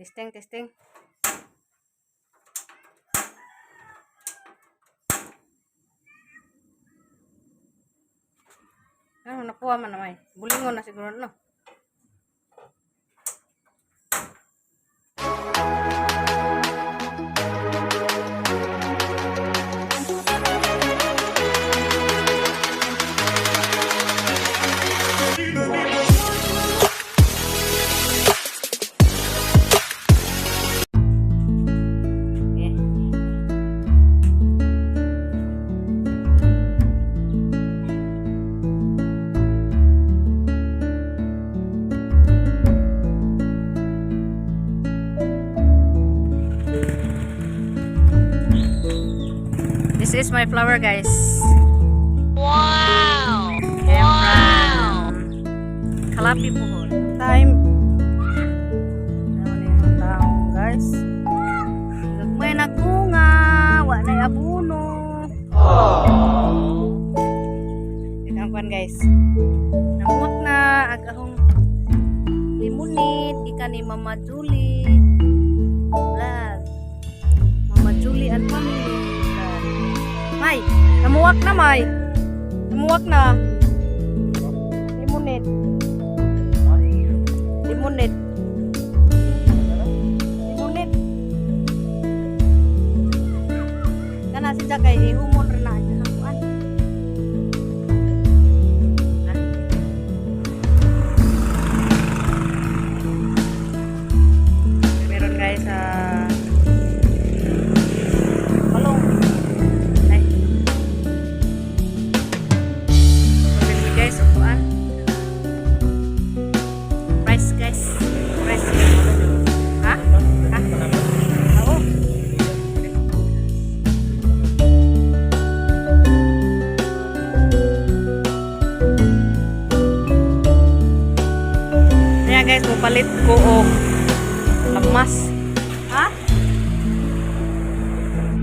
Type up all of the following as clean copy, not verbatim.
Testing, testing. Ano, nakuha man naman. Bulingon na siguro, no? Okay. This is my flower, guys. Wow! Came from Calapi, Bohol. Time. Ano na yung tao, guys. May nagbunga, wa na abuno. Ito ang guys. Namot na agahong limunit ikan ni Mama Julie. Vlog. Mama Julie and family. Vlog. May, namuwak na, May. Namuwak na. Limunit. Limunit. Limunit. Kana si Jack ay ihumon rin na ang kuan. Ah. Meron, guys, sa balong. Ay. Meron, guys, upuan. Price, guys. Price. Ha? Ha? Oo. Ayan, guys, mupalit ko og lamas. Ha?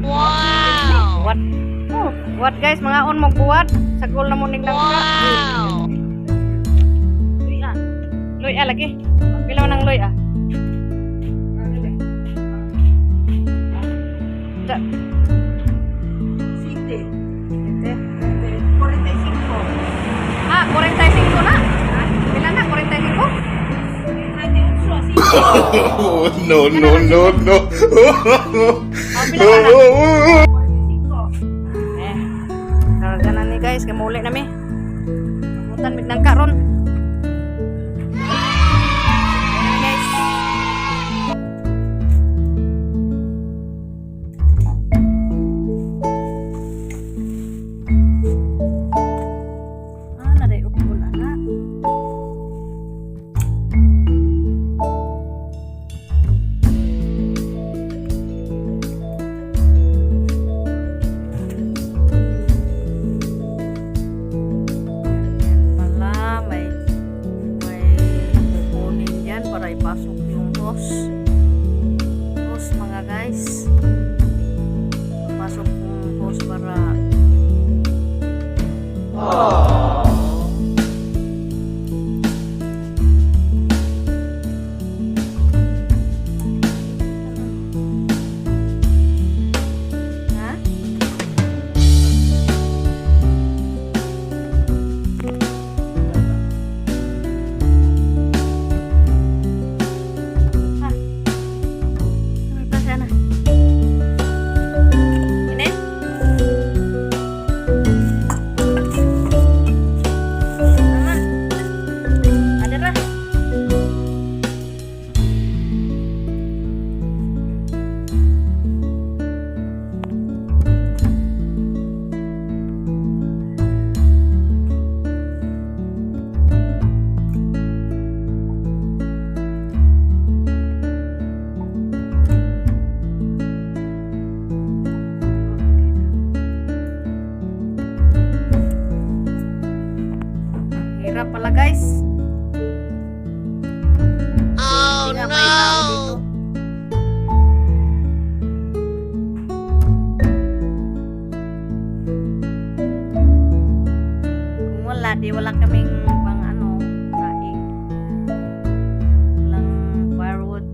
Wow! What? Oh, what, guys, mga on mo buwat. Sagol na mo ning langka. Wow! Luya. Luya lagi. Pila man ang luya? Da. Siete. Ite. 45. Ah, 45 na. Pila na? 45? 38 así. Oh, no, no, no, no. Ah, pila ka na? 45. Eh. Karga na ni, guys, kay muli na mi. Mutan mig nang karon. Ayan, guys. Ah, naday ukol ana. Yan pala, may kukunin yan para ipasok yung hose. Hose, mga guys. Papasok yung hose para. Ha? Ha? Ano pa sana? Ini? Mama. Ada ra. Hirap pala, guys. Oh Hindi nga may tao dito. no! Kung wala, di wala kaming pang ano, saing. Walang firewood.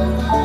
No.